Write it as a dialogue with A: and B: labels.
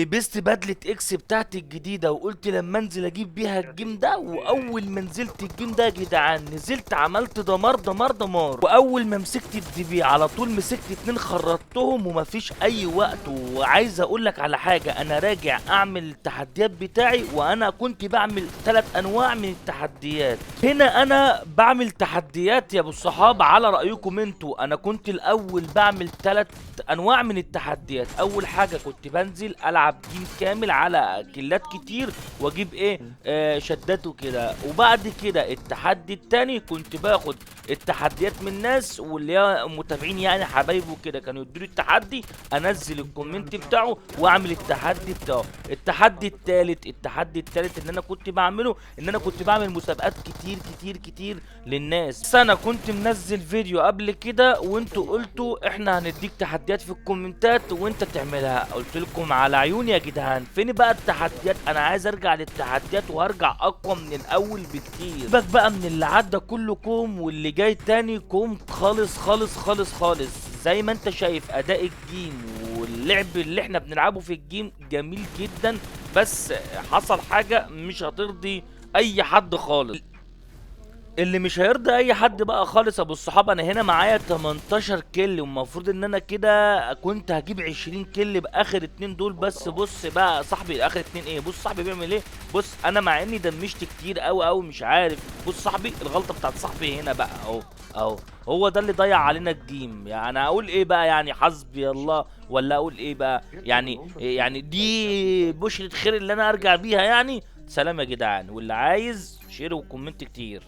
A: لبست بدلة اكس بتاعتي الجديدة وقلت لما انزل اجيب بيها ال game ده. واول ما نزلت ال game ده يا جدعان نزلت عملت دمار دمار دمار. واول ما مسكت ال DP على طول مسكت اتنين خرطتهم ومفيش اي وقت. وعايز اقول لك على حاجة، انا راجع اعمل التحديات بتاعي وانا كنت بعمل 3 انواع من التحديات. هنا انا بعمل تحديات يا ابو الصحاب على رأيكم انتوا. انا كنت الاول بعمل 3 انواع من التحديات. اول حاجة كنت بنزل العب game كامل على كيلات كتير واجيب ايه شدات وكده. وبعد كده التحدي التاني كنت باخد التحديات من الناس واللي هي متابعين يعني حبايبه كده، كانوا يدوني التحدي انزل ال comment بتاعه واعمل التحدي بتاعه. التحدي التالت اللي انا كنت بعمله ان انا كنت بعمل مسابقات كتير كتير كتير للناس. بس انا كنت منزل فيديو قبل كده وانتوا قلتوا احنا هنديك تحديات في الكومنتات وانت تعملها، قلت لكم على عيوني يا جدعان. فين بقى التحديات؟ انا عايز ارجع للتحديات وهرجع اقوى من الاول بكتير. سيبك بقى من اللي عدى كله كوم واللي جاي تاني كوم خالص خالص خالص خالص. زي ما انت شايف اداء ال game واللعب اللي احنا بنلعبه في ال game جميل جدا، بس حصل حاجة مش هترضي اي حد خالص. اللي مش هيرضي اي حد بقى خالص ابو الصحاب، انا هنا معايا 18 kill والمفروض ان انا كده كنت هجيب 20 kill باخر اتنين دول بس. بص بقى صاحبي اخر اتنين ايه، بص صاحبي بيعمل ايه. بص انا مع اني دمشت كتير قوي قوي مش عارف. بص صاحبي الغلطة بتاعت صاحبي هنا بقى اهو اهو، هو ده اللي ضيع علينا ال game. يعني اقول ايه بقى، يعني حسبي الله ولا اقول ايه بقى، يعني دي بشرة خير اللي انا ارجع بيها يعني. سلام يا جدعان، واللي عايز share و comment كتير.